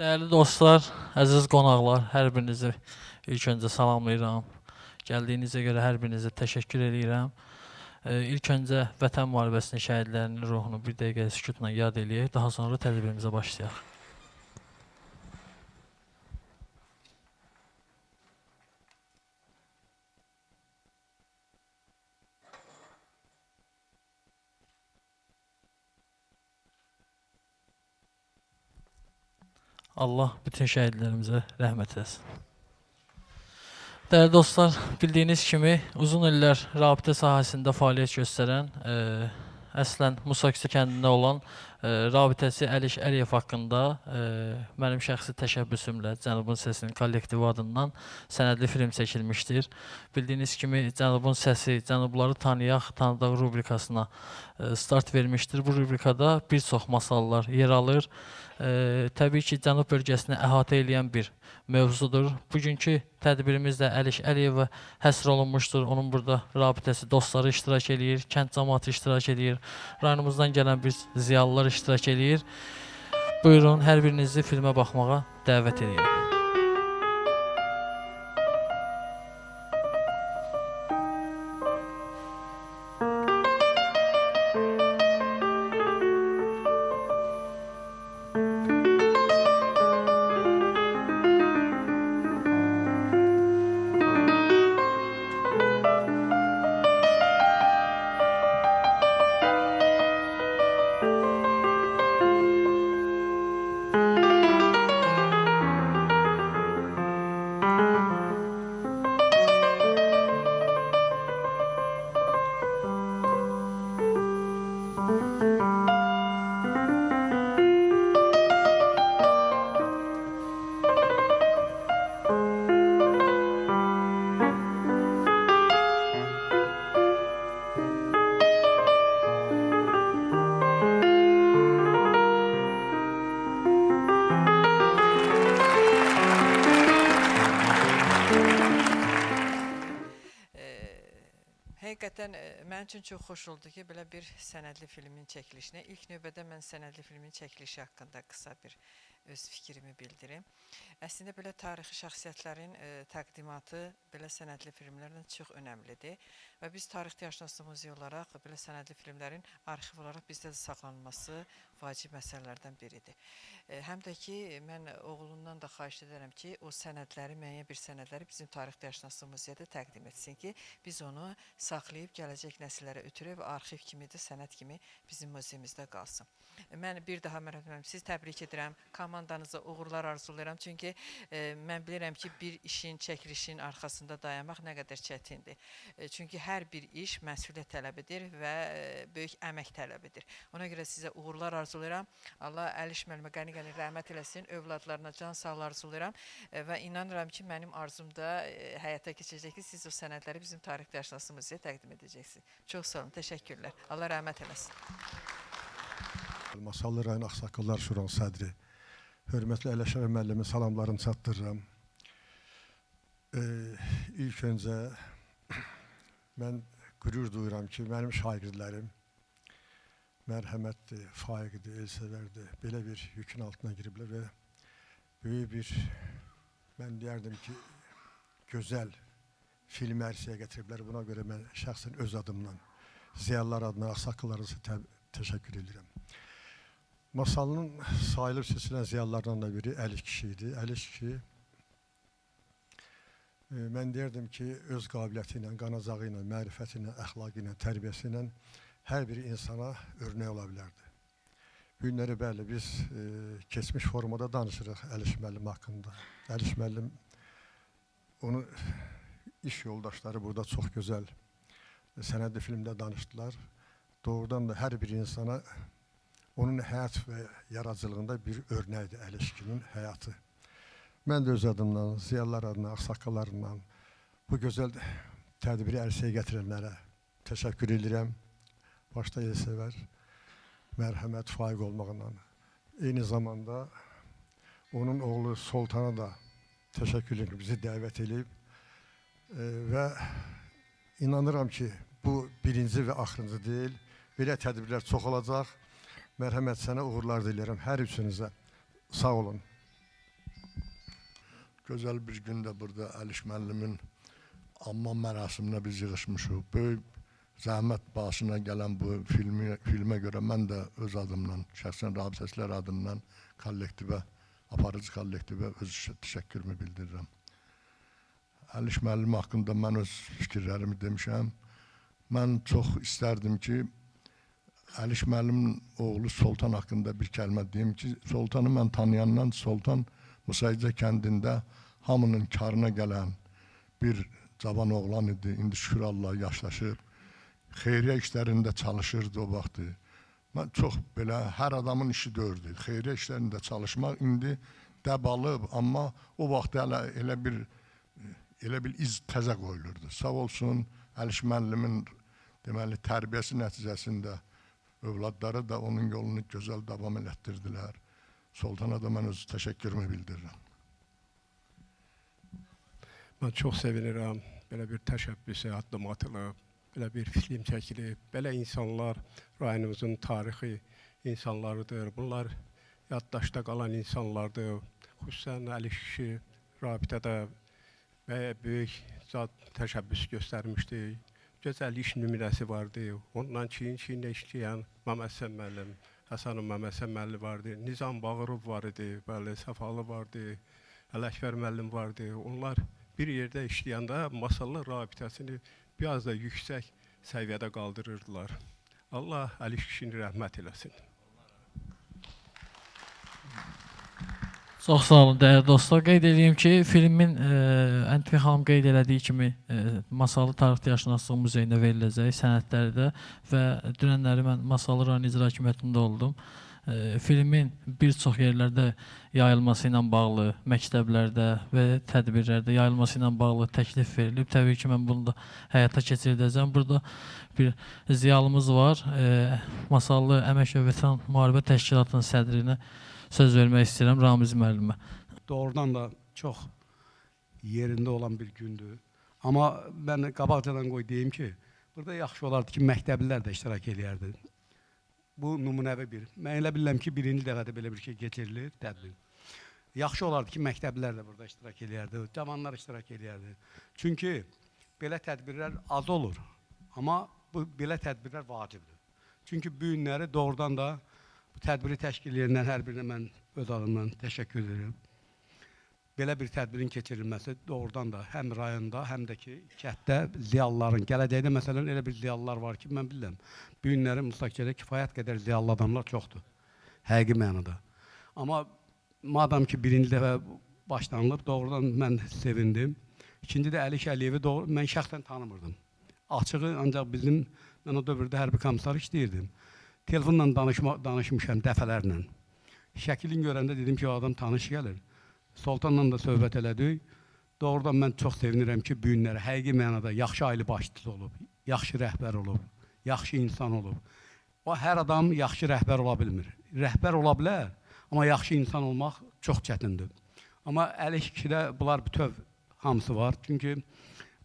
Dəyərli dostlar, əziz qonaqlar, hər birinizi ilk öncə salamlayıram. Gəldiyinizə görə hər birinizə təşəkkür edirəm. İlk öncə Vətən müharibəsinin şəhidlərinin ruhunu bir dəqiqə sükutla yad eləyək, daha sonra tədbirimizə başlayaq. Allah bütün şəhidlərimizə rəhmət eləsin. Dəyərli dostlar, bildiyiniz kimi uzun illər rabitə sahəsində fəaliyyət göstərən, əslən Musaküçə kəndində olan rabitəçi Əliş Əliyev haqqında mənim şəxsi təşəbbüsümlə Cənubun Səsinin kollektivi adından sənədli film çəkilmişdir. Bildiyiniz kimi Cənubun Səsi, Cənubları tanıyaq, tanıdaq rubrikasına start vermişdir. Bu rubrikada bir çox masallar yer alır. Təbii ki, Cənub bölgəsini əhatə eləyən bir mövzudur. Bugünkü tədbirimiz də Əliş Əliyevə həsr olunmuşdur. Onun burada rabitəsi, dostları iştirak eləyir, kənd cəmaatı iştirak eləyir, rayonumuzdan gələn bir ziyalılar iştirak eləyir. Buyurun, hər birinizi filmə baxmağa dəvət edirəm. Həqiqətən mənim üçün çox xoş oldu ki, belə bir sənədli filmin çəkilişinə. İlk növbədə mən sənədli filmin çəkilişi haqqında qısa bir öz fikrimi bildirim. Əslində belə tarixi şəxsiyyətlərin təqdimatı belə sənədli filmlərlə çox önəmlidir. Və biz Tarix Diyarşünaslıq Muzeyi olaraq belə sənədli filmlərin arxiv olaraq bizdə də saxlanılması vacib məsələlərdən biridir. Həm də ki, mən oğlundan da xahiş edirəm ki, o sənədləri, müəyyən bir sənədləri bizim Tarix Diyarşünaslıq Muzeyində təqdim etsin ki, biz onu saxlayıb gələcək nəsillərə ötürək və arxiv kimi də, sənəd kimi bizim muzeyimizdə qalsın. Mən bir daha Mərhəmət müəllim, sizi təbrik edirəm, komandanıza uğurlar arzulayıram. Çünki mən bilirəm ki, bir işin, çəkilişin arxasında dayanmaq nə qədər çətindir. Çünki hər bir iş məsuliyyət tələb edir və böyük əmək tələb edir. Ona görə sizə uğurlar arzulayıram. Allah Əliş müəllimə qəni-qəni rəhmət eləsin, övladlarına can sağlığı arzulayıram və inanıram ki, mənim arzum da həyata keçəcək ki, siz o sənədləri bizim Tarix Diyarşünaslıq Muzeyinə təqdim edəcəksiniz. Çox sağ olun, təşəkkürlər. Allah rəhmət eləsin. Masallı rayon Ağsaqqallar Şuranın sədri, hörmətli Ələşər müəllimin salamlarını çatdırıram. İlk öncə mən qürur duyuram ki, mənim şagirdlərim mərhəmətdir, faiqdir, elsevərdir, belə bir yükün altına giriblər və böyük bir, mən deyərdim ki, gözəl film ərsəyə gətiriblər. Buna görə mən şəxsən öz adımdan, ziyalılar adına, ağsaqqallarınıza təşəkkür edirəm. Masalının sayılıb seçilən ziyalılardan da biri Əliş kişi idi. Əliş kişi, mən deyərdim ki, öz qabiliyyəti ilə, qanacağı ilə, mərifəti ilə, əxlaqı ilə, tərbiyəsi ilə hər bir insana örnək ola bilərdi. Bu günləri bəli, biz keçmiş formada danışırıq Əliş müəllim haqqında. Əliş müəllim, onun iş yoldaşları burada çox gözəl sənədli filmdə danışdılar. Doğrudan da hər bir insana onun həyat və yaradıcılığında bir örnəkdir Əliş kişinin həyatı. Mən də öz adımdan, ziyalılar adına, ağsaqqallarından bu gözəl tədbiri ərsəyə gətirənlərə təşəkkür edirəm. Başda elsevər, mərhəmət, faiq olmaqla. Eyni zamanda onun oğlu Soltana da təşəkkür edirəm ki, bizi dəvət edib və inanıram ki, bu birinci və axırıncı deyil. Belə tədbirlər çox olacaq. Mərhəmət sənə uğurlar diləyirəm hər üçünüzə. Sağ olun. Gözəl bir gündə burada Əliş müəllimin anma mərasiminə biz yığışmışıq. Böyük zəhmət başına gələn bu filmə görə mən də öz adımdan, şəxsən rabitəçilər adından kollektivə, aparıcı kollektivə öz təşəkkürümü bildirirəm. Əliş müəllim haqqında mən öz fikirlərimi demişəm. Mən çox istərdim ki, Əliş müəllimin oğlu Soltan haqqında bir kəlmə deyim ki, Soltanı mən tanıyandan Soltan Musaycə kəndində hamının karına gələn bir cavan oğlan idi. İndi şükür Allah yaşlaşıb. Xeyriyyə işlərində çalışırdı o vaxtı. Mən çox belə hər adamın işi dördü. Xeyriyyə işlərində çalışmaq indi dəb alıb, amma o vaxt hələ elə bir iz təzə qoyulurdu. Sağ olsun Əliş müəllimin deməli tərbiyəsi nəticəsində övladları da onun yolunu gözəl davam elətdirdilər. Soltana da mən öz təşəkkürümü bildirirəm. Mən çox sevinirəm. Belə bir təşəbbüsə addım atılıb, belə bir film çəkilib, belə insanlar rayonumuzun tarixi insanlarıdır. Bunlar yaddaşda qalan insanlardır. Xüsusən Əliş kişi rabitədə böyük zat təşəbbüs göstərmişdi. Gözəl iş nümunəsi vardı. Ondan çiyin-çiyinlə işləyən Məmməd müəllim, Həsənov Məmməd müəllim vardı, Nizam Bağırov var idi, bəli, Səfalı vardı, Ələkbər müəllim vardı. Onlar bir yerdə işləyəndə Masallı rabitəsini biraz da yüksək səviyyədə qaldırırdılar. Allah Əliş kişini rəhmət eləsin. Çox sağ olun, dəyərli dostlar. Qeyd edeyim ki, filmin Əntiqə xanım qeyd elədiyi kimi Masallı Tarix Diyarşünaslıq Muzeyində veriləcək sənədləri də və dünənləri mən Masallı rayon İcra Hakimiyyətində oldum. Filmin bir çox yerlərdə yayılması ilə bağlı, məktəblərdə və tədbirlərdə yayılması ilə bağlı təklif verilib. Təbii ki, mən bunu da həyata keçirdəcəm. Burada bir ziyalımız var. Masallı Əmək və Vətən Müharibə Təşkilatının sədrinə söz vermək istəyirəm Ramiz müəllimə. Doğrudan da çox yerində olan bir gündür. Amma mən qabaqcadan qoy deyim ki, burada yaxşı olardı ki, məktəblilər də iştirak eləyərdi. Bu nümunəvi bir. Mən elə bilirəm ki, birinci dəfədə belə bir şey keçirilir, tədbir. Yaxşı olardı ki, məktəblilər də burada iştirak eləyərdi, cavanlar iştirak eləyərdi. Çünki belə tədbirlər az olur, amma bu belə tədbirlər vacibdir. Çünki bu günləri doğrudan da bu tədbiri təşkil edənlərin hər birinə mən öz adımdan təşəkkür edirəm. Belə bir tədbirin keçirilməsi doğrudan da həm rayonda, həm də ki, kənddə ziyalıların, gələcəkdə məsələn elə bir ziyalılar var ki, mən bilirəm, bu günləri Musakçıda kifayət qədər ziyalı adamlar çoxdur, həqiqi mənada. Amma madam ki, birinci dəfə başlanılıb, doğrudan mən sevindim. İkinci də Əliş Əliyevi mən şəxsən tanımırdım. Açığı ancaq bizim, mən o dövrdə hərbi komissar işləyirdim. Telefonla danışmışam dəfələrlə. Şəklini görəndə dedim ki, o adam tanış gəlir. Soltanla da söhbət elədik. Doğrudan mən çox sevinirəm ki, bu günləri həqiqi mənada yaxşı ailə başçısı olub, yaxşı rəhbər olub, yaxşı insan olub. O, hər adam yaxşı rəhbər ola bilmir. Rəhbər ola bilər, amma yaxşı insan olmaq çox çətindir. Amma Əliş kişidə bunlar bütöv hamısı var. Çünki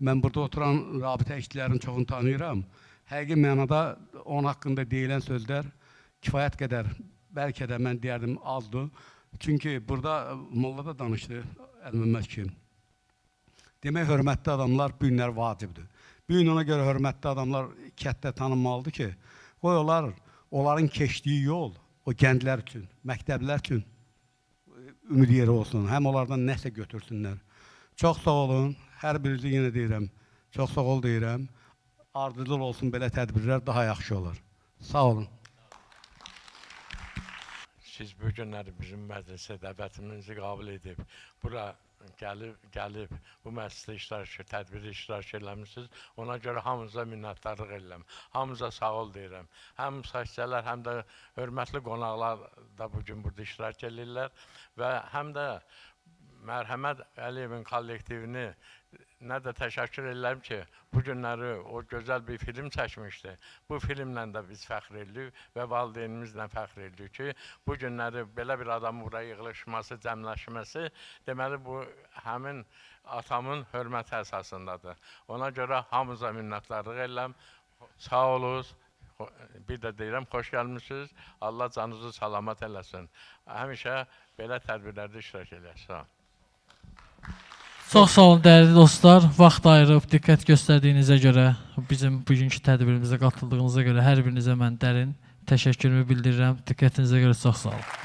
mən burada oturan rabitə işçilərin çoxunu tanıyıram. Həqiqi mənada onun haqqında deyilən sözlər kifayət qədər, bəlkə də mən deyərdim azdır. Çünki burada molla da danışdı Əlməmməd ki, demək hörmətli adamlar bu günlər vacibdir. Bu gün ona görə hörmətli adamlar kənddə tanınmalıdır ki, qoy onlar, onların keçdiyi yol o kəndlər üçün, məktəblər üçün ümid yeri olsun, həm onlardan nəsə götürsünlər. Çox sağ olun, hər birinizi yenə deyirəm, çox sağ ol deyirəm. Ardıcıl olsun belə tədbirlər daha yaxşı olar. Sağ olun. Siz bu günləri bizim məclisə dəvətimizi qəbul edib, bura gəlib bu məclisdə iştirak, tədbirdə iştirak eləmişsiniz. Ona görə hamınıza minnətdarlıq edirəm. Hamınıza sağ ol deyirəm. Həm müsahibələr, həm də hörmətli qonaqlar da bugün burada iştirak edirlər və həm də Mərhəmət Əliyevin kollektivini nə də təşəkkür edirəm ki, bu günləri o gözəl bir film çəkmişdi. Bu filmlə də biz fəxr edirik və valideynimizlə fəxr edirik ki, bu günləri belə bir adamın bura yığılışması, cəmləşməsi, deməli bu həmin atamın hörməti əsasındadır. Ona görə hamınıza minnətdarlıq edirəm. Sağ olunuz. Bir də deyirəm, xoş gəlmişsiniz. Allah canınızı salamat eləsin. Həmişə belə tədbirlərdə iştirak eləyəsiniz. Sağ olun. Çox sağ olun dəyərli dostlar. Vaxt ayırıb diqqət göstərdiyinizə görə, bizim bugünkü tədbirimizə qatıldığınıza görə hər birinizə mən dərin təşəkkürümü bildirirəm. Diqqətinizə görə çox sağ olun.